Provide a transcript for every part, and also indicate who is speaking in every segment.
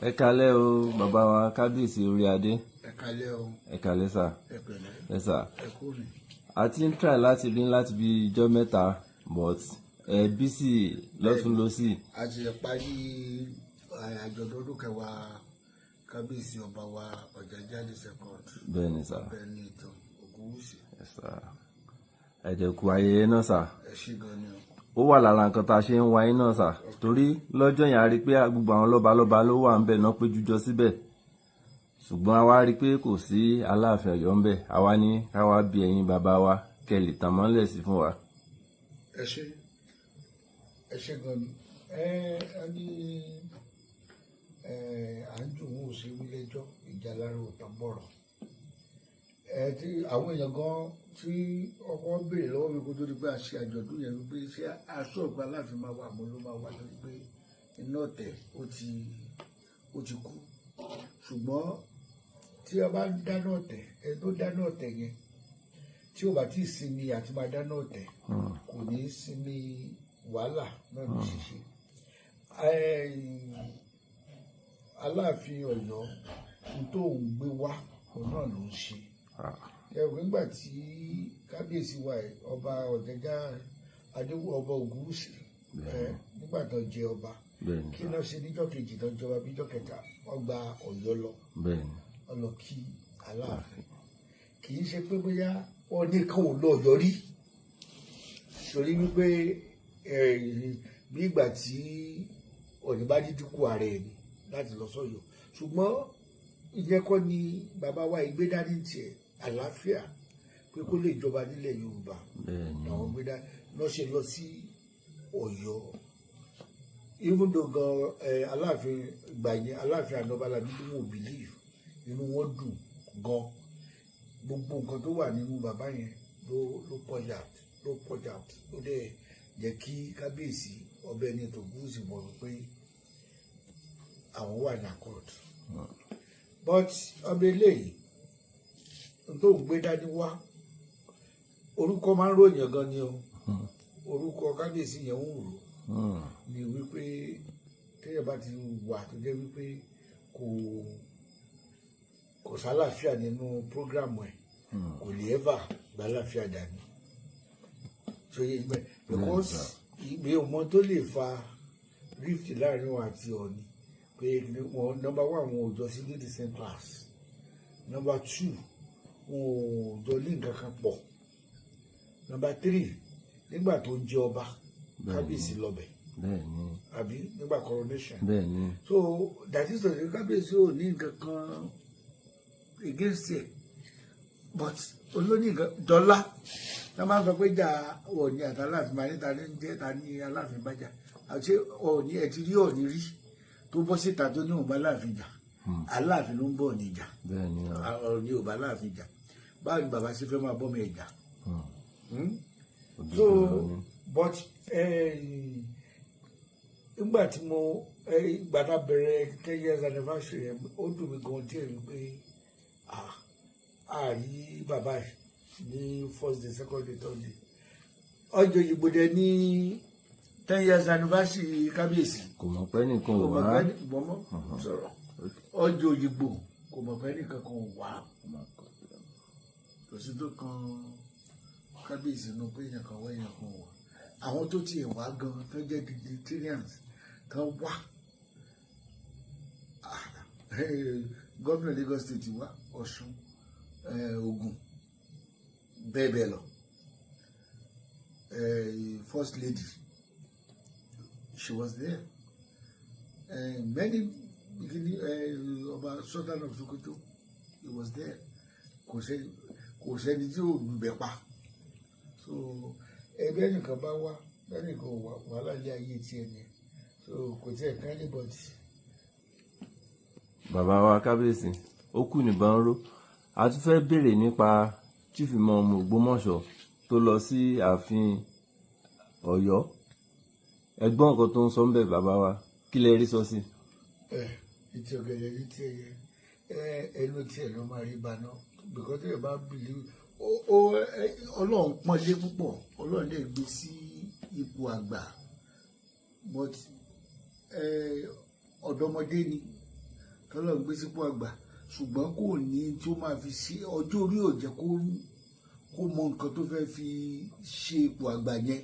Speaker 1: Ẹ kalẹ́ o, bàbá wa kábíyèsí orí adé.
Speaker 2: Ẹ kalẹ́ o.
Speaker 1: Ẹ kalẹ́ sà.
Speaker 2: Ẹ pẹ̀lẹ́.
Speaker 1: Ẹ sà.
Speaker 2: Ẹ kú mi.
Speaker 1: A ti ń try láti rí láti bí ijọ́ 3, but ẹ busy lọ́tún lọ́sì.
Speaker 2: A ti parí àjọ̀dún ọdún 10 kábíyèsí ọba wa Ọ̀jájá the second.
Speaker 1: Bẹ́ẹ̀ ni sà.
Speaker 2: Bẹ́ẹ̀ ni ìtàn Ògúnwùsì.
Speaker 1: Ẹ sà, ẹ dẹ̀ kú ayẹyẹ náà sà.
Speaker 2: Ẹ ṣé gan ni o.
Speaker 1: Ó wà lára nǹkan tá a ṣe ń wáyé náà sà, torí lọ́jọ́ yẹn a rí i pé gbogbo àwọn lọ́balọ́ba ló wà ń bẹ̀ náà péjú jọ síbẹ̀, ṣùgbọ́n a wá rí i pé kò sí Aláàfin Ọ̀yọ́ ń bẹ̀. A wá ní ká wá bí ẹ̀yin bàbá wa kẹ́ lè tàn mọ́lẹ̀ sí fún wa.
Speaker 2: Ẹ ṣé, ẹ ṣé gan ni. Ẹ ẹ ní ẹ à ń jù wọn ò ṣe wí lẹ́jọ́ ìjà lára ò tán bọ̀rọ̀. Ẹ tí àwọn èèyàn gan tí ọkọ béèrè lọ́wọ́ mi kó tó di pé a ṣe àjọ̀dún yẹn wípé ṣé aṣọ ìgbà Aláàfin máa wà, mọ́ ló máa wà lórí pé iná ọ̀tẹ̀ ó ti kú. Ṣùgbọ́n tí a bá ń dáná ọ̀tẹ̀, ẹni tó dáná ọ̀tẹ̀ yẹn tí ò bá tí ì sinmi àti máa dáná ọ̀tẹ̀, kò ní í sinmi wàhálà náà ní ṣíṣe. Aláàfin Ọ̀yọ́ ohun tó ń gbé wá òun náà ló ń ṣe. Ẹ̀rù nígbà tí kábíyèsí wa ọba Ọ̀jájá Adéwọ̀ ọba Ògúnwùsì nígbà tó jẹ ọba, kí náà ṣe níjọ́ kejì tó jọba bíjọ́ kẹta wọ́n gba Ọ̀yọ́ lọ, wọ́n lọ kí Aláàfin. Kì í ṣe pé bóyá wọ́n ní kàn ò lọ Ọ̀yọ́ rí, torí wípé bí ìgbà tí Ọ̀ọ̀ni bá dídí kú ààrẹ ni láti lọ sọ́yọ́. Ṣùgbọ́n ìyẹn kọ́ ni bàbá wa ìgbé dání tiẹ̀, àlàáfíà pé kó lè jọba nílẹ̀ Yorùbá làwọn gbé dání lọ́ ṣe lọ sí Ọ̀yọ́. Even though gan Aláàfin ìgbà yẹn, Aláàfin ànọ́bàlà nínú wọn ò believe, inú wọn dùn gan. Gbogbo nǹkan tó wà nínú bàbá yẹn ló purge out, ló purge out. Ó dẹ̀ jẹ́ kí kábíyèsí ọbẹ̀ ní Ògúnwùsì mọ̀ pé àwọn wà ní accord. But ọbẹ̀ eléyìí tó ń gbé dání wá, orúkọ máa ń ròyìn gan ni o. Orúkọ kábíyèsí yẹn ń rò ni wípé téèyàn bá ti wà tó jẹ́ wípé kò sálàáfíà nínú program ẹ̀, kò lè ever gbàláfíà dání. So yẹ ibẹ̀ because ìgbé ọmọ tó lè fa rift láàrin wọn àti Ọọ̀ni pé wọn, number one, wọn ò jọ sí ní the same class; number two, wọn ò jọ ní nǹkan kan pọ̀; number three, nígbà tó ń jẹ ọba, kábíyèsí lọ́bẹ̀, àbí nígbà coronation. So that is to say kábíyèsí ò ní nǹkan kan against it, but olóní nǹkan dọ́là tá a máa ń sọ pé jà Ọọ̀ni àti Aláàfin máa ní ta ní jẹ́ ta ní Aláàfin bá jà, àti Ọọ̀ni ẹ̀ ti rí Ọọ̀ni rí tó bọ́ síta tó ní òun bá Aláàfin jà? Aláàfin ló ń bọ̀ ní jà. Ọọ̀ni ò bá Aláàfin jà. Báwo ni bàbá ṣe fẹ́ máa bọ́ mi ẹ̀ jà? So but nígbà tí mo ìgbà tá a bẹ̀rẹ̀ 10 years anniversary yẹn, ó dùn mí gan díẹ̀ wípé a rí bàbá yìí ní first day, second day, third day. Ọjọ́ ìgbò dẹ ní 10 years anniversary kábíyèsí.
Speaker 1: Kò mọ̀ pé nìkan ò wá.
Speaker 2: Mọ̀ sọ̀rọ̀ ọjọ́ ìgbò, kò mọ̀ pé nìkan kan ò wá. Kò sí tó kan kábíyèsí nù pé èèyàn kan wá, èèyàn kan wá. Àwọn tó tiẹ̀ wá gan tó jẹ́ dignitarians kan wá, gómìnà Lagos State wá, Ọ̀ṣun, Ògùn, bẹ́ẹ̀ bẹ́ẹ̀ lọ. First lady, she was there. Many ọba Sultan of Sokoto, he was there. Kò sẹ́ni tí ò lùbẹ̀ pa. So ẹgbẹ́ nìkan bá wá, ẹnìkan wà, wàhálà ilé ayé tiẹ̀ ni, so kò tiẹ̀ kán anybody.
Speaker 1: Bàbá wa kábíyèsí, ó kù níbọn ró. A tún fẹ́ béèrè nípa Chief Imam Ògbómọ̀ṣọ́ tó lọ sí ààfin Ọ̀yọ́. Ẹgbọ́n nǹkan tó ń sọ ń bẹ̀, bàbá wa, kí lẹ rí sọ sí?
Speaker 2: Ẹ ìtì ọ̀gẹ̀dẹ̀ ní tiẹ̀ yẹ ẹ, ẹnu tiẹ̀ ló máa rí baná because ẹ bá bìlí ó Ọlọ́run pọ́nlé púpọ̀, Ọlọ́run lè gbé sí ipò àgbà, but ọ̀dọ́mọdé ni. tọ́lọ́run gbé sípò àgbà, ṣùgbọ́n kò ní tí ó máa fi ṣe. Ọjọ́ orí ò jẹ́ kó mọ nǹkan tó fẹ́ fi ṣe ipò àgbà yẹn.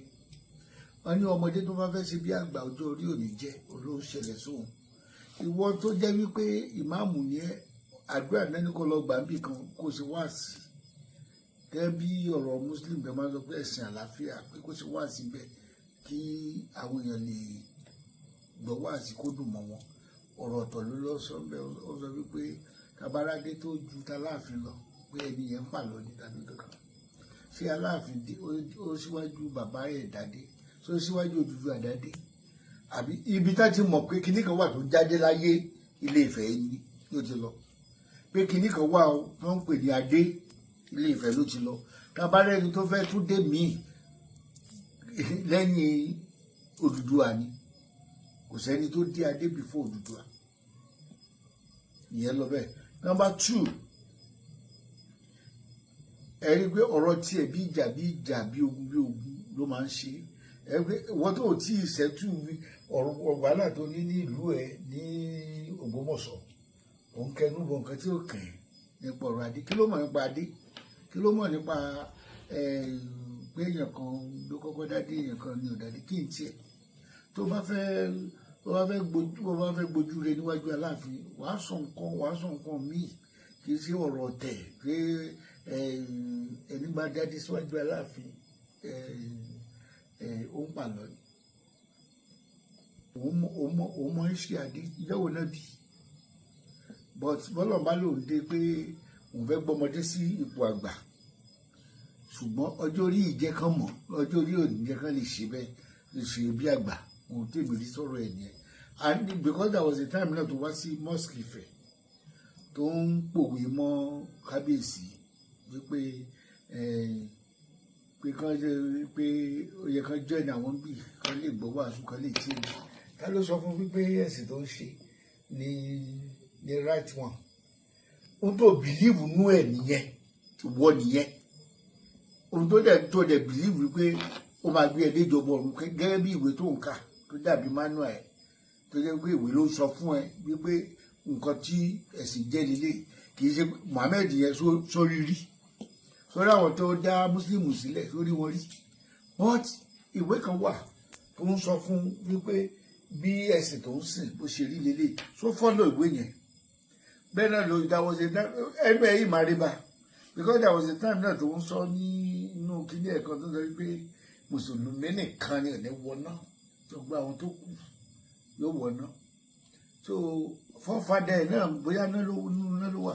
Speaker 2: Wọ́n ní ọmọdé tó bá fẹ́ ṣe bí àgbà, ọjọ́ orí ò ní jẹ́ olóhùn ṣẹlẹ̀ sóhun. Ìwọ tó jẹ́ wípé ìmáàmù ni ẹ́, àdúrà náà ní kó lọ gbà níbì kan kó ṣe wáàsí, gẹ́gẹ́ bí ọ̀rọ̀ Muslim bẹ́ẹ̀ máa ń sọ pé ẹ̀sìn àlàáfíà, pé kó ṣe wáàsí bẹ́ẹ̀ kí àwọn èèyàn lè gbọ́ wáàsí kó dùn mọ́ wọn. Ọ̀rọ̀ ọ̀tọ̀ ló lọ sọ bẹ́ẹ̀. Ó sọ wípé tabarádé tó ju taláàfin lọ, pé ẹni yẹn ń pàlọ́ ní tàbí kankan. Ṣé Aláàfin dé ó síwájú bàbá ẹ̀ dádé? Ṣé ó síwájú Odùduwà dádé? Àbí ibi tá ti mọ̀ pé kinní kan wà tó jáde láyé, Ilé Ifẹ̀ ni ló ti lọ, pé kinní kan wà ó tó ń pè ní adé, Ilé Ifẹ̀ ló ti lọ. Tabarẹ́ni tó fẹ́ tún dé míì lẹ́yìn Odùduwà ni, kò sẹ́ni tó dé adé before Odùduwà. Ìyẹn lọ bẹ́ẹ̀. Number two, ẹ rí i pé ọ̀rọ̀ tiẹ̀, bí ìjà bí ìjà, bí ogun bí ogun ló máa ń ṣe. Ẹ rí i pé wọ́n tó tí ì sẹ́tù ọ̀rọ̀ wàhálà tó ní ní ìlú ẹ ní Ògbómọ̀ṣọ́, òun kẹnu bọ nǹkan tí ó kàn ẹ́ nípa ọ̀rọ̀ adé. Kí ló mọ̀ nípa adé? Kí ló mọ̀ nípa pé èèyàn kan ló kọ́kọ́ dádé, èèyàn kan ní ọ̀dàdé? Kí n tiẹ̀ tó bá fẹ́ gbójú rẹ níwájú Aláàfin, wàá sọ nǹkan míì, kì í ṣe ọ̀rọ̀ ọ̀tẹ̀ pé ẹni bá dádé síwájú Aláàfin, ó ń pàlọ́ ni. Òun mọ iṣẹ́ adé ìjọ́wọ́ náà bí, but bọ́lọ̀ bá lòun dé pé òun fẹ́ gbọ́mọdé sí ipò àgbà, ṣùgbọ́n ọjọ́ orí ìjẹ́ kan mọ̀, ọjọ́ orí òní jẹ́ kan lè ṣe bẹ́ẹ̀, lè ṣe bí àgbà. Òun tèmi rí sọ̀rọ̀ ẹ̀ nìyẹn. And because there was a time náà tó wá sí mosque Ifẹ̀, tó ń pòwe mọ́ kábíyèsí wípé pé kán ṣe pé ó yẹ kán join àwọn bíi kán lè gbọ́ wàásù, kán lè change. Ta ló sọ fún wípé ẹ̀sìn tó ń ṣe ní right one? Ohun tó believe nú ẹ̀ nìyẹn, ìwọ nìyẹn. Ohun tó dẹ̀ believe wípé ó máa gbé ẹ déjọba ọ̀run, gẹ́gẹ́ bí ìwé tó ń kà tó dàbí manual ẹ̀, tó jẹ́ pé ìwé ló ń sọ fún ẹ wípé nǹkan tí ẹ̀sìn jẹ́ lélẹ̀. Kì í ṣe Muhammed yẹn sórí rí sórí àwọn tó dá Muslim sílẹ̀ sórí wọn rí, but ìwé kan wà tó ń sọ fún wípé bí ẹ̀sìn tó ń sìn bó ṣe rí lélẹ̀, so follow ìwé yẹn. Bẹ́ẹ̀ náà ló dáwọ́ ṣe ẹnu ẹ̀ yìí máa rí bá, because there was a time náà tó ń sọ nínú kíní ẹ̀kan tó sọ wípé mùsùlùmí nìkan ni ò ní wọná, tó gba àwọn tó kù yóò wọná. So forefather ẹ̀ náà, bóyá náà ló wà,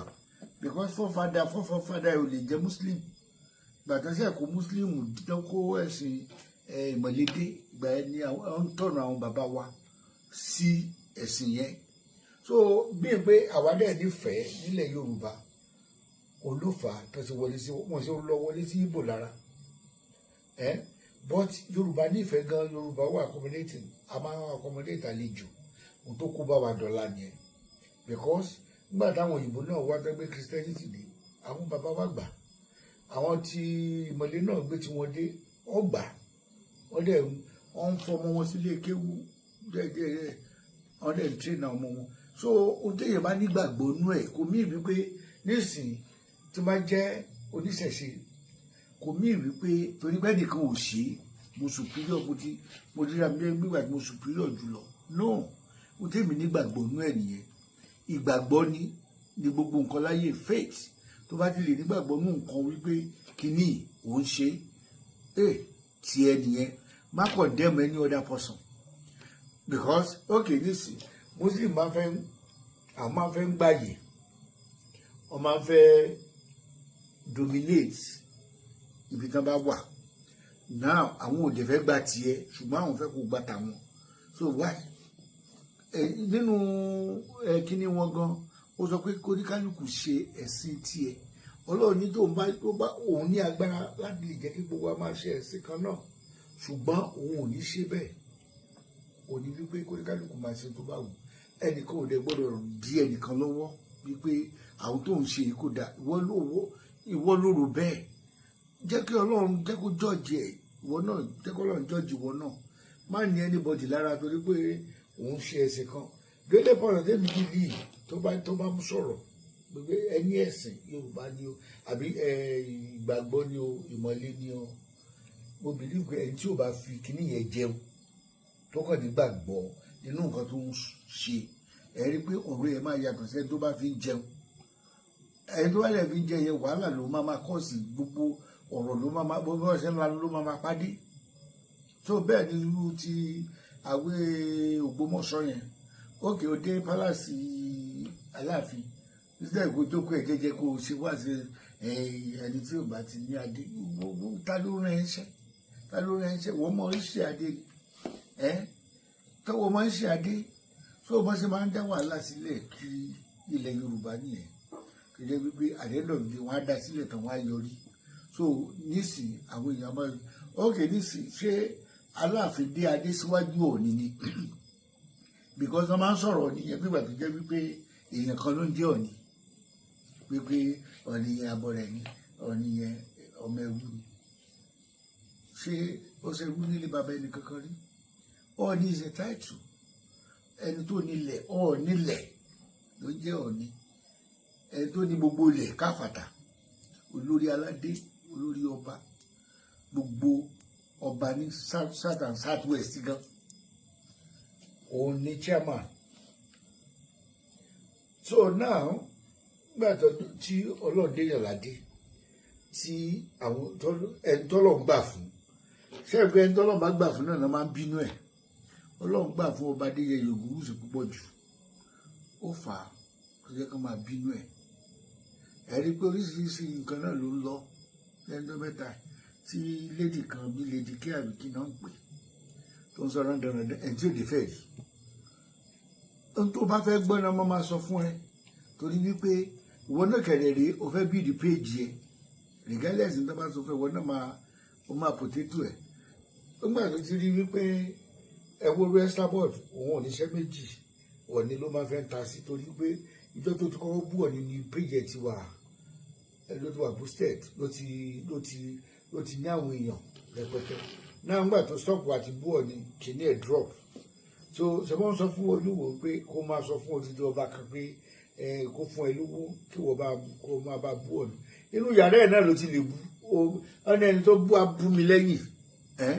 Speaker 2: because forefather ẹ̀ ò lè jẹ́ Muslim. Gbàtà sí ẹ̀kọ́ Muslim tó kó ẹ̀sìn ìmọ̀lédè, ìgbà yẹn ni àwọn ń tọ̀nà àwọn bàbá wa sí ẹ̀sìn yẹn. So bí i pé àwa dẹ̀ nífẹ̀ẹ́ nílẹ̀ Yorùbá olófà tó ti wọlé sí wọn, ṣe lọ wọlé sí Ìgbò lára ẹ, but Yorùbá nífẹ̀ẹ́ gan. Yorùbá wà accommodating, a máa ń accommodate àlejò. Ohun tó kó bá wa dọ̀la nìyẹn, because nígbà táwọn òyìnbó náà wá tó gbé Christianity dé, àwọn bàbá wa gbà. Àwọn tí ìmọ̀lẹ́ náà gbé tí wọ́n dé, wọ́n gbà, wọ́n dẹ̀ wọ́n ń fọmọ wọn sílé kéwú díẹ̀díẹ̀, wọ́n dẹ̀ ń train àwọn ọmọ wọn. So ohun téèyàn bá nígbàgbọ́ nú ẹ̀, kò mí wípé nísìnyí tí wọ́n bá jẹ́ oníṣẹ̀ṣe, kò mí wípé torí pé ẹnìkan ò ṣe, mo superior, mo ti rí àmì gbígbà tí mo superior jùlọ. No, ohun tèmi nígbàgbọ́ nú ẹ̀ nìyẹn. Ìgbàgbọ́ ni gbogbo nǹkan láyé, faith. Tó bá ti lè nígbàgbọ́ nú nǹkan wípé kínní òun ṣe é, tiẹ̀ nìyẹn. Má condemn any other person, because okay, nísìnyí Muslim máa fẹ́, àwọn máa fẹ́ ń gbàyè, wọ́n máa fẹ́ dominate ibi tí wọ́n bá wà. Now àwọn ò dẹ̀ fẹ́ gba tiẹ̀, ṣùgbọ́n àwọn fẹ́ kó gba tàwọn. So why ẹ nínú ẹ kíní wọn gan, ó sọ pé kóníkálukú ṣe ẹ̀sìn tiẹ̀. Ọlọ́run ní tó bá òun ní agbára láti lè jẹ́ kí gbogbo wa máa ṣe ẹ̀sìn kan náà, ṣùgbọ́n òun ò ní ṣe bẹ́ẹ̀. Òní wípé kóníkálukú máa ṣe tó bá wù. Ẹnìkan ò dẹ̀ gbọ́dọ̀ dí ẹnìkan lọ́wọ́ wípé àwọn tó ń ṣe yìí kò dáa. Ìwọ ló rò bẹ́ẹ̀. Jẹ́ kí Ọlọ́run jẹ́ kó judge ẹ̀. Ìwọ náà jẹ́ kí Ọlọ́run judge ìwọ náà. Má ní anybody lára torí pé òun ṣe ẹ̀sìn kan. Délé pọ̀nà tẹ́mi believe. Tó bá ń sọ̀rọ̀ gbogbo ẹni ẹ̀sìn Yorùbá ni o, àbí ìgbàgbọ́ ni o, ìmọ̀le ni o, mo believe pé ẹni tí ò bá fi kíní yẹn jẹun, tó kàn ní gbàgbọ́ nínú nǹkan tó ń ṣe, ẹ rí pé ọ̀rọ̀ yẹn máa yàtọ̀ sẹ́ni tó bá fi ń jẹun. Ẹni tó bá lè fi ń jẹ yẹn, wàhálà ló máa kọ́ sí, gbogbo ọ̀rọ̀ ló máa bó bá ṣe ń lanu ló máa pàdé. Tó bẹ́ẹ̀ ni irú ti àwẹ̀ Ògbómọ̀ṣọ́ yẹn. Ókè, ó dé palace Aláàfin, instead kó jókòó ẹ̀ jẹ́jẹ́, kó o ṣe wá sí ẹni tí ò bá ti ní adé. Ta ló rán ẹ ṣẹ́? Ta ló rán ẹ ṣẹ́? Wọ́n mọ iṣẹ́ adé ni ẹ tọ́wọ́ mọ iṣẹ́ adé. Tó o bá ṣe máa ń dá wàhálà sílẹ̀ kiri ilẹ̀ Yorùbá nìyẹn, kì í jẹ́ wípé àdéhùn wọn á dá sílẹ̀ tán, wọ́n á yọrí. So nísìn, àwọn èèyàn máa, ok, nísìn, ṣé Aláàfin dé adé síwájú Ọọ̀ni ni? Because wọ́n máa ń sọ̀rọ̀ Ọọ̀ni yẹn bí ìgbà tó jẹ́ wípé èèyàn kan ló ń jẹ́ Ọọ̀ni, wípé Ọọ̀ni yẹn abọ́rẹ̀ ni, Ọọ̀ni yẹn ọmọ ẹrú ni. Ṣé ó ṣe rú nílé bàbá ẹnì kankan rí? Ọọ̀ni is a title. Ẹni tó nílẹ̀, Ọọ̀nilẹ̀ ló ń jẹ́ Ọọ̀ni, ẹni tó ní gbogbo ilẹ̀ káfàtà, olórí aládé, olórí ọba, gbogbo ọba ní south, south and south west gan, òun ni chairman. So now, nígbà tó tí Ọlọ́run déyàn ládé, tí àwọn ẹni tọ́lọ̀ ń gbà fún, ṣé ẹgbẹ́ ẹni tọ́lọ̀ bá gbà fún náà máa ń bínú ẹ̀. Ọlọ́run gbà fún ọba Adéyẹyè Ògúnwùsì púpọ̀ jù, ó fà á tó jẹ́ kó máa bínú ẹ̀. Ẹ rí i pé oríṣiríṣi nǹkan náà ló ń lọ lẹ́nu mẹ́ta, tí lady kan bí Lady K àbí kí náà ń pè, tó ń sọ dandan ẹ̀ tí ò dé fẹ́ rí. Ohun tó bá fẹ́ gbọ́ náà mo máa sọ fún ẹ, torí wípé ìwọ náà kẹ̀rẹ̀ rèé, o fẹ́ build page ẹ. Regardless ní tó bá sọ fún ẹ, ìwọ náà máa o máa potato ẹ. Nígbà tó ti rí wípé ẹ wo Esabod, òun ò níṣẹ́ méjì, Ọ̀ọ̀ni ló máa fẹ́ ta sí, torí pé ìjọ tó ti kọ́kọ́ bú Ọ̀ọ̀ni ní page ẹ ti wà, ẹ ló ti wà boosted, ló ti ní àwọn èèyàn rẹpẹtẹ náà. Nígbà tó stop àti bú Ọ̀ọ̀ni, kìíní ẹ̀ drop. So ṣe wọ́n sọ fún Olúwo pé kó máa sọ fún odidi ọba kan pé ẹ kó fún ẹ lówó kí wọ́n bá kó máa bá bú Ọ̀ọ̀ni? Inú yàrá ẹ̀ náà ló ti lè bú ọ̀nà. Ẹni tó bú abú mi lẹ́yìn ẹ́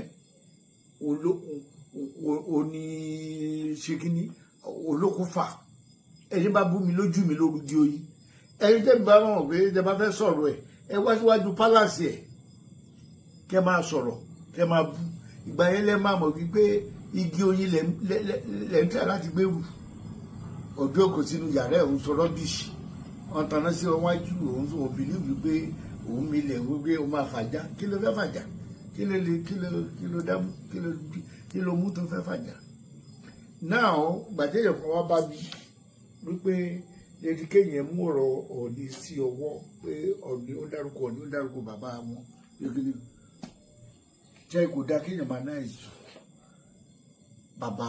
Speaker 2: oní ṣe kínní olókùnfà. Ẹni bá bú mi lójú mi lóru di oyin, ẹni tẹ́ mi bá mọ̀ pé tẹ́ bá fẹ́ sọ̀rọ̀ ẹ̀, ẹ wá síwájú palace ẹ̀, kẹ́ máa sọ̀rọ̀, kẹ́ máa bú. Ìgbà yẹn lẹ́ máa mọ̀ wípé igi oyin lẹ́ ń tẹ̀ láti gbèrú. Ọjọ́ kò sínú yàrá ẹ̀ ń sọ rubbish, wọ́n tanná sí wájú òun, sọ òun believe wípé òun milẹ̀, wípé òun máa fàjà. Kí ló fẹ́ fàjà? Kí ló lè kí ló dámú? Kí ló mú tó fẹ́ fàjà? Now, gbàtẹ́yẹ̀ kan wá bá mi wípé Lady K yẹn mú ọ̀rọ̀ Ọ̀ọ̀ni sí ọwọ́, pé Ọ̀ọ̀ni ó dárúkọ, Ọ̀ọ̀ni ó dárúkọ bàbá wọn. Jẹ́ kò dáa kéèyàn máa náà jù bàbá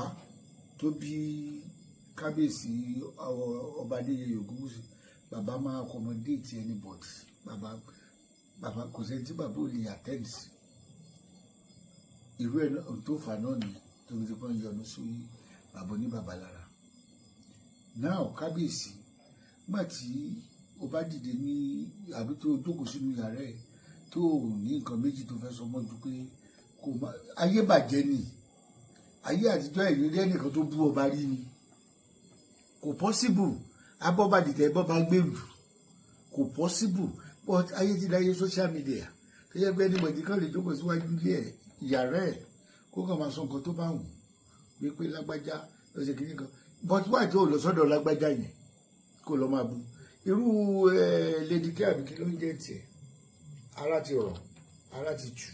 Speaker 2: tó bí kábíyèsí ọba Adéyẹyè Ògúnwùsì. Bàbá máa accommodate anybody. Bàbá kò sẹ́ni tí bàbá ò lè attend sí. Irú ẹ̀ tó fà náà nìyẹn tó fi ti pọ́n yọnu sí bàbá ní bàbá lára. Now, kábíyèsí, nígbà tí o bá dìde ní àbí tó jókòó sínú yàrá ẹ̀, tó ní nǹkan méjì tó fẹ́ sọ mọ́ ju pé kò má ayé bàjẹ́ ni. Ayé àtijọ́, ìrírí ẹnìkan tó bú ọba rí ni kò possible. Abọ́bàdìtẹ̀ bọ́ba gbèrú, kò possible. But ayé ti dáyé social media, tó yẹ pé anybody kan lè jókòó síwájú ilé ẹ̀, yàrá ẹ̀, kó kàn máa sọ nǹkan tó bá wù wípé lágbájá ló ṣe kìíní kan. But wáyé tó lọ sọ́dọ̀ lágbájá yẹn kó lọ máa bu irú Lady K àbí kí ló ń jẹ́ tiẹ̀? Ara ti rọ̀, ara ti tù,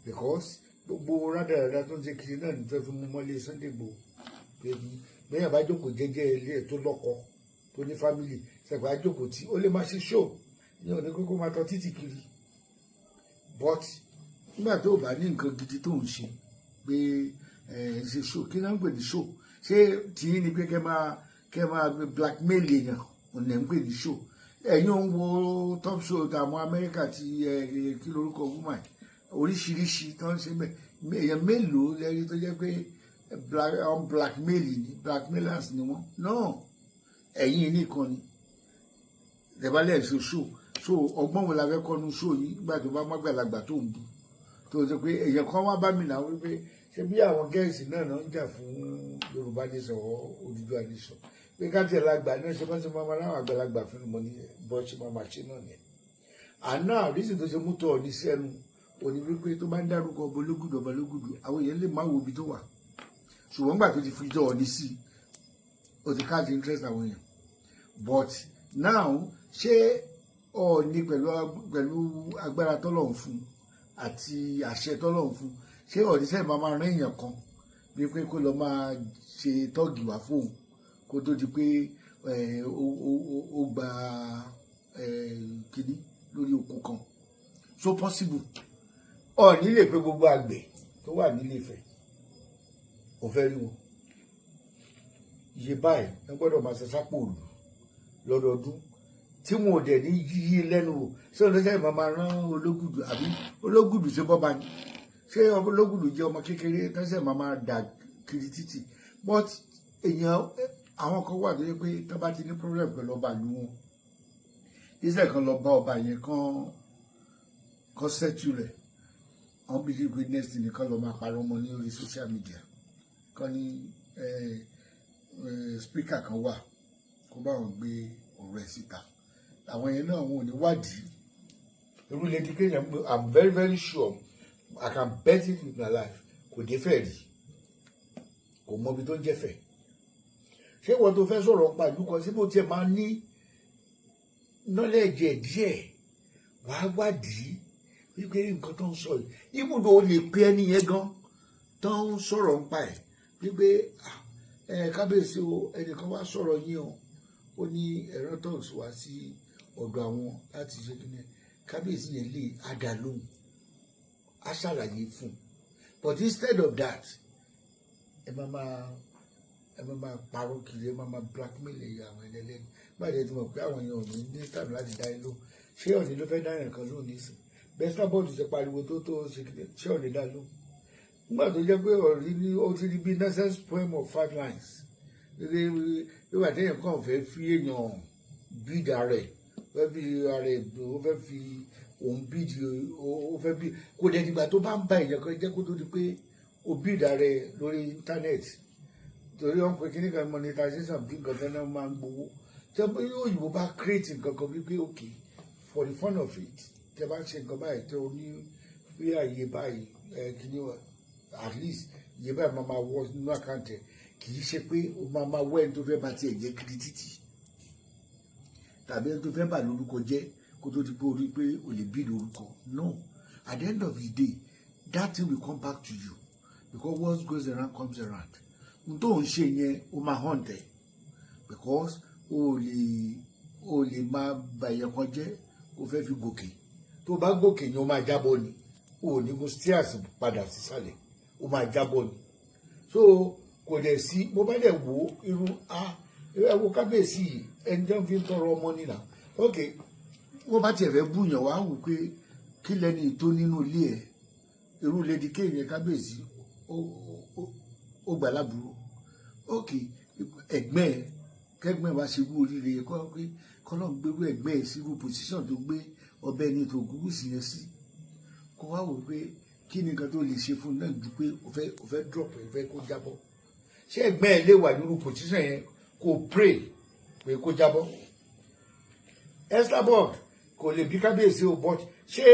Speaker 2: because gbogbo rádaràda tó ń ṣe kiri náà ní fẹ́ fi mú mọ́lé Sunday Igboho. Bẹ́ẹ̀ bá jókòó jẹ́jẹ́ ilé ẹ̀, tó lọ́kọ, tó ní family, ṣẹ̀gbọ́n á jókòó tí ó lè má ṣe show ní òní kókó máa tọ́ títì kiri. But nígbà tó o bá ní nǹkan gidi tó ń ṣe pé ẹ ṣe show, kí náà ń pè ní show? Ṣé tìyín ni pé kẹ́ máa blackmail èèyàn ọ̀nà ń pè ní show? Ẹ̀yin ò ń wo top show tàwọn Amẹ́ríkà ti ẹ kí lorúkọ woman oríṣiríṣi tó ń ṣe bẹ́ẹ̀? Èèyàn mélòó lẹ́rí tó jẹ́ pé blackmail ni, blackmailers ni wọ́n? No. Ẹ̀yin nìkan ni ìdẹ̀bálẹ̀ ṣe show. So ọgbọ́n wo la fẹ́ kọ́nu show yìí nígbà tó bá mọ́gbàlagbà tó ń bu tó ṣe pé èèyàn kan wá bá mi náà wípé ṣé bí àwọn gẹ́ẹ̀sì náà náà ń jà fún Yorùbá nation or Odùduwà nation, pé ká tiẹ̀ la gbà náà ṣe bá ṣe máa máa láwọn àgbàlagbà fún mi ní bọ́ ṣe máa máa ṣe náà nìyẹn. Àná àrísìn tó ṣe mú tọ̀ ní sẹ́nu òní wípé tó bá ń dárúkọ ọba Ológùdù, ọba Ológùdù, àwọn èèyàn lè má wo ibi tó wà, ṣùgbọ́n gbà tó ti fi jọ ọ̀ní sí, ó ti catch interest àwọn èèyàn. But now, ṣé Ọọ̀ni pẹ̀lú agbára tọ́lọ́run fún àti àṣẹ tọ́lọ́run fún, ṣé Ọọ̀ni sẹ́yìn máa máa rán èèyàn kan bí pé kó lọ máa ṣe tọ́ọ̀gì wá fóun kó tó di pé ó gba kínní lórí oko kan? So possible Ọọ̀ni lè pe gbogbo àgbẹ̀ tó wà nílé Ifẹ̀, ò fẹ́ rí wọn, iye báyìí wọ́n gbọ́dọ̀ máa ṣe sápò òlù lọ́dọọdún tí wọn ò dẹ̀ ní yí lẹ́nu wò? Ṣé olóṣèlú máa máa rán Ológùdù? Àbí Ológùdù ṣe bọ́ba ni? Ṣé Ológùdù jẹ́ ọmọ kékeré tẹ́sẹ̀ máa máa dà kiri títì? But èèyàn, àwọn kan wà tó yẹ pé tó bá ti ní problem pẹ̀lú ọba ìlú wọn, iṣẹ́ kan lọ bá ọba yẹn kan settle rẹ̀, wọ́n bí pé next nìkan lọ máa parọ́ mọ́ ní orí social media kan ní speaker kan wà kó bá wọn gbé ọ̀rọ̀ ẹ̀ síta. Àwọn yẹn náà, wọn ò ní wádìí irú Lady K yẹn. I'm very very sure, I can bet it with my life, kò dé fẹ́ rí, kò mọ ibi tó ń jẹ́fẹ̀. Ṣé ìwọ tó fẹ́ sọ̀rọ̀ nípa ìlú kan síbò tiẹ̀ máa ní knowledge ẹ̀ díẹ̀, wàá wádìí wípé nǹkan tó ń sọ yìí, ibùdó o lè pe ẹni yẹn gan tó ń sọ̀rọ̀ nípa ẹ̀ wípé, "Ẹ kábíyèsí o, ẹnìkan wá sọ̀rọ̀ yín o, ó ní ẹ̀rọ thugs wá sí ọ̀dọ̀ àwọn láti ṣe kí ni." Kábíyèsí yẹn lè á lóhùn, á ṣàlàyé fún un. But instead of that, ẹ máa máa parọ́ kiri, ẹ máa máa blackmail àwọn ẹlẹ́lẹ́ni. Báyìí tí mo pé àwọn èèyàn ò ní ní tàbí láti dá ẹ lóhùn. Ṣé Ọ̀ní ló fẹ́ dá ẹ̀kan lóhùn nísìn? Bẹ́sítà bọ́ọ̀lù ṣe pariwo tó ṣe kí, ṣé Ọ̀ní dá lóhùn nígbà tó jẹ́ pé ọ̀rí ní ó ti rí bí nonsense poem of five lines, nígbà téèyàn kàn fẹ́ fi èèyàn bíìdì ara ẹ̀, fẹ́ fi ara ẹ̀, ó fẹ́ fi òun bíìdì, ó fẹ́ bí kò dẹ̀ dìgbà tó bá ń ba èèyàn kan jẹ́ kó tó di pé ó bíìdì ara ẹ̀ lórí íńtánẹ́ẹ̀tì, torí wọn pe kíní kan monetization, bí nǹkan tẹ́ náà máa ń gbowó. Tẹ́ bí òyìnbó bá create nǹkan kan wípé, okay, for the fun of it, tẹ́ bá ń ṣe nǹkan báyìí, tẹ́ o ní bí àyè báyìí ẹ kíní, at least iye báyìí máa máa wọ nínú account ẹ̀. Kì í ṣe pé o máa máa wọ ẹni tó fẹ́ bá tiẹ̀ jẹ́ kiri títì tàbí ẹni tó fẹ́ bà lórúkọ jẹ́ kó tó di pé o rí pé o lè bí lórúkọ. No, at the end of the day, that thing will come back to you, because what goes around comes around. N tó ń ṣe yẹn, o máa hàn tẹ̀, because o lè máa bà èèyàn kan jẹ́ kó fẹ́ fi gòkè. Tó bá gòkè yẹn, o máa jábọ́ ni. O ò ní kó stairs padà sísàlẹ̀, o máa jábọ́ ni. So kò dẹ̀ sí bó bá dẹ̀ wo irú a ẹ wo kábíyèsí yìí, ẹni tó ń fi tọrọ ọmọ nìlà. Ok, wọ́n bá tiẹ̀ fẹ́ búyàn, wá wò pé kí lẹ́ni tó nínú ilé ẹ̀, irú Lady K yẹn, kábíyèsí ó gbà lábúrò. Ok, ẹ̀gbẹ́ ẹ̀, kẹ́gbẹ́ ẹ̀ wá ṣe irú oríire kọ́ pé kọ́lọ́n gbérú ẹ̀gbẹ́ ẹ̀ sírú position tó gbé ọbẹ̀ ẹni tó gúgú sí yẹn sí, kó wá wò pé kí ni nǹkan tó lè ṣe fún un náà ju pé o fẹ́ drop ẹ, fẹ́ kó jábọ́. Ṣé ẹ̀gbẹ́ ẹ̀ lè wà nírú position yẹn kó pray pé kó jábọ́? Esabod kò lè bí kábíyèsí o, but ṣé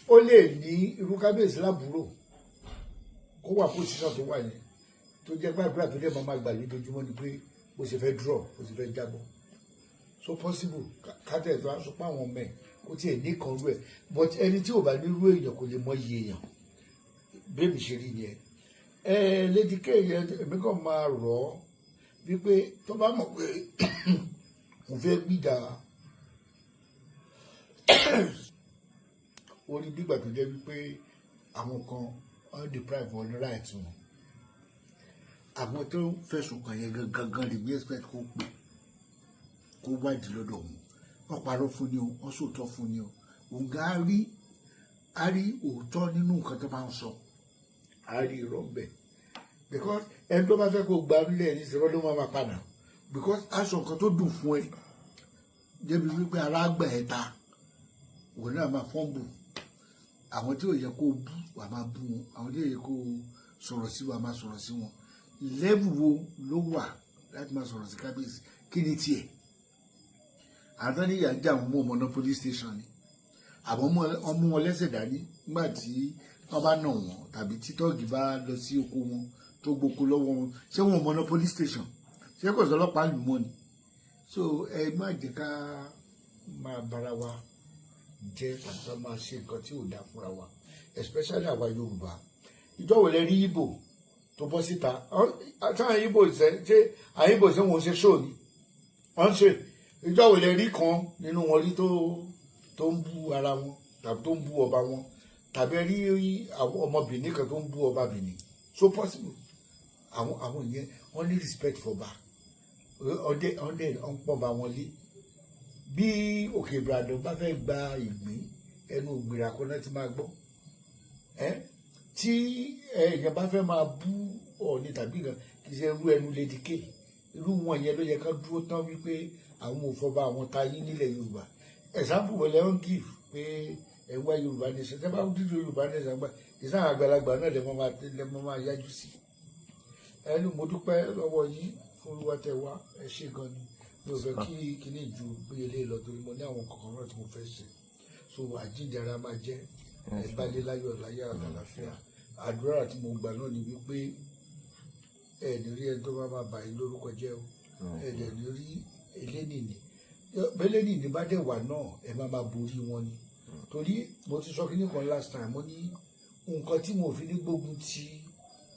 Speaker 2: ó lè ní irú kábíyèsí lábúrò kó wà position tó wà yẹn, tó jẹ́ pé àdúrà tó dẹ̀ máa gbà lójoojúmọ́ ni pé bó ṣe fẹ́ drop, bó ṣe fẹ́ jábọ́? So possible kátẹ̀ tó aṣọ pé àwọn ọmọ ẹ̀ kó tiẹ̀ ní kan rú ẹ̀, but ẹni tí ò bá nírú èèyàn kò lè mọ iye èèyàn. Bẹ́ẹ̀ ṣe rí yẹn. Ẹ Lady K yẹn, èmi kàn máa rọ̀ ọ́ wípé tó bá mọ̀ pé òun fẹ́ gbìjà orí gbígbà tó jẹ́ wípé àwọn kan wọ́n deprive wọn ní right wọn, àwọn tó ń fẹ̀sùn kàn yẹn gangan lè bí expect kó pè, kó wádìí lọ́dọ̀ wọn. Wọ́n parọ́ fún ni o, wọ́n sòótọ́ fún ni o, òun gan á rí òótọ́ nínú nǹkan tó bá ń sọ, á rí irọ́ ń bẹ̀, because ẹni tó bá fẹ́ kó gba nílẹ̀ ní ìṣòro ló máa ma padà. Because aṣọ nǹkan tó dùn fún ẹ débi wípé ara gbà ẹ ta, òun náà máa fọ́nbù. Àwọn tí ò yẹ kó bú, wà máa bú wọn. Àwọn tí ò yẹ kó sọ̀rọ̀ sí, wà máa sọ̀rọ̀ sí wọn. Level wo ló wà láti máa sọ̀rọ̀ sí kábíyèsí? Kí ni tiẹ̀? Àwọn ní ìyà ń jà, wọn mú ọmọ náà police station ni, àbọ̀ wọ́n mú wọn lẹ́sẹ̀ dání nígbà tí wọ́n bá nà wọ́n, tàbí tí tọ́ọ̀gì bá lọ sí oko wọn tó gboko lọ́wọ́ wọn. Ṣé wọn mọ̀ náà police station? Ṣé kò sọ ọlọ́pàá lù mọ́ ni? So ẹ má jẹ́ ká máa bára wa jẹ́ tàbí ká máa ṣe nǹkan tí ò dáa fúnra wa, especially àwa Yorùbá. Ìjọ wo lẹ rí Ìgbò tó bọ́ síta? Táwọn Ìgbò ṣe, ṣé àwọn Ìgbò ṣé wọn ṣe ṣó ni wọ́n ṣe? Ìjọ wo lẹ rí kan nínú wọn rí tó ń bú ara wọn tàbí tó ń bú ọba wọn, tàbí ẹ rí àwọn ọmọ Benin kan tó ń bú ọba Benin? So possible? Àwọn yẹn, wọ́n ní respect for ọba, ọdẹ ọdẹ ọ̀npọ̀ba wọn lé. Bí Òkè Ìbàdàn bá fẹ́ gba ìgbín, ẹnu ògbìrà kan náà ti máa gbọ́ ẹ. Tí èèyàn bá fẹ́ máa bú Ọọ̀ni tàbí nǹkan, kì í ṣe irú ẹnu Lady K. Irú wọn yẹn ló yẹ ká dúró tán wípé àwọn ò fọba àwọn tayín nílẹ̀ Yorùbá. Example wọlé ń give pé ẹ wá Yorùbá nation. Tẹ́ bá dídò Yorùbá nation gbà, ìsáhàn àgbàlagbà náà lè mọ́ máa yájú sí ẹnu. Mo dúpẹ́ lọ́wọ́ yín fún wíwá tẹ́ wá. Ẹ ṣé gan ni. Mi ò fẹ́ kí kíní ju bí eléyìí lọ, torí mo ní àwọn kankan náà tí mo fẹ́ ṣe. So àjíǹde ara máa jẹ́. Ẹ bá lé láyọ̀, láyọ̀ àlàáfíà. Àdúrà tí mo gbà náà ni wípé ẹ ní rí ẹni tó bá máa bà yín lórúkọ jẹ́ o. Ẹ dẹ̀ ní rí elénìní. Elénìní bá dẹ̀ wà náà, ẹ má máa borí wọn ni. Torí mo ti sọ kíní kan last time, mo ní nǹkan tí mo fi ní gbógun ti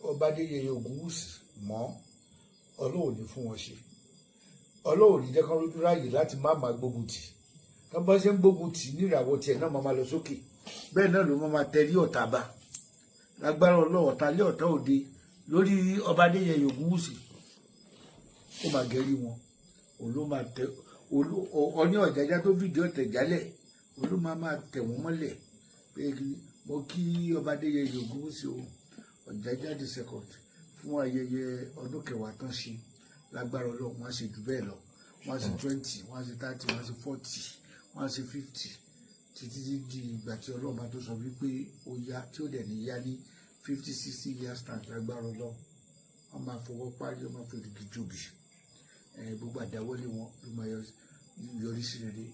Speaker 2: ọba Adéyẹyè Ògúnwùsì mọ́, Ọlọ́run ní fún wọn ṣe. Ọlọ́run ní jẹ́ kán rójú ráàyè láti má máa gbógun tì. Tán bá ṣe ń gbógun tì ní, ìràwọ̀ tiẹ̀ náà máa máa lọ sókè, bẹ́ẹ̀ náà ló máa máa tẹrí ọ̀tá bá. Lágbára Ọlọ́run, ọ̀tá lé ọ̀tá òde lórí ọba Adéyẹyè Ògúnwùsì, ó máa gẹ̀rí wọn. Òun ló máa tẹ Ọní Ọ̀jájá tó fìdí ọ̀tẹ̀ jálẹ̀, òun ló máa máa tẹ̀ wọ́n mọ́lẹ̀. Pé mo kí ọba Adéyẹyè Ògúnwùsì o, Ọ̀jájá the Second, fún ayẹyẹ ọdún 10 tán ṣe. Lágbára Ọlọ́run, wọ́n á ṣe jù bẹ́ẹ̀ lọ. Wọ́n á ṣe 20, wọ́n á ṣe 30, wọ́n á ṣe 40, wọ́n á ṣe 50, títí di ìgbà tí Ọlọ́run bá tó sọ wípé ó yá, tí ó dẹ̀ ní yá ní 50, 60 years time. Lágbára Ọlọ́run, wọ́n máa fọwọ́ parí, wọ́n máa fi igi jòbì. Gbogbo àdáwọ́lé wọn ló máa yọrí sí rere.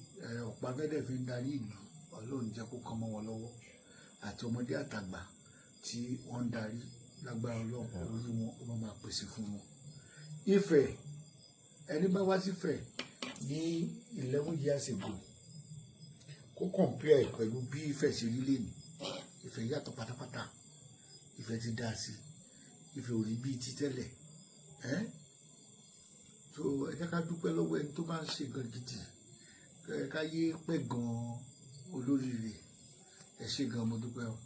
Speaker 2: Ọ̀pá fẹ́dẹ̀ fi ń darí ìlú, Ọlọ́run jẹ́ kó kán mọ́ wọn lọ́wọ́, àti ọmọdé àtàgbà tí wọ́n ń darí. Lágbára Ọlọ́run, orí wọn ó máa pèsè fún wọn. Ifẹ̀, ẹni bá wá sífẹ̀ ní 11 years ago, kó compare pẹ̀lú bí Ifẹ̀ ṣe rí lẹ́nu. Ifẹ̀ yàtọ̀ pátápátá. Ifẹ̀ ti dá sí. Ifẹ̀ ò rí bíi ti tẹ́lẹ̀ ẹ́. So ẹ jẹ́ ká dúpẹ́ lọ́wọ́ ẹni tó bá ń ṣe nǹkan gidi, ká yé pẹ́ gan-an olóríire. Ẹ ṣé gan, mo dúpẹ́ o.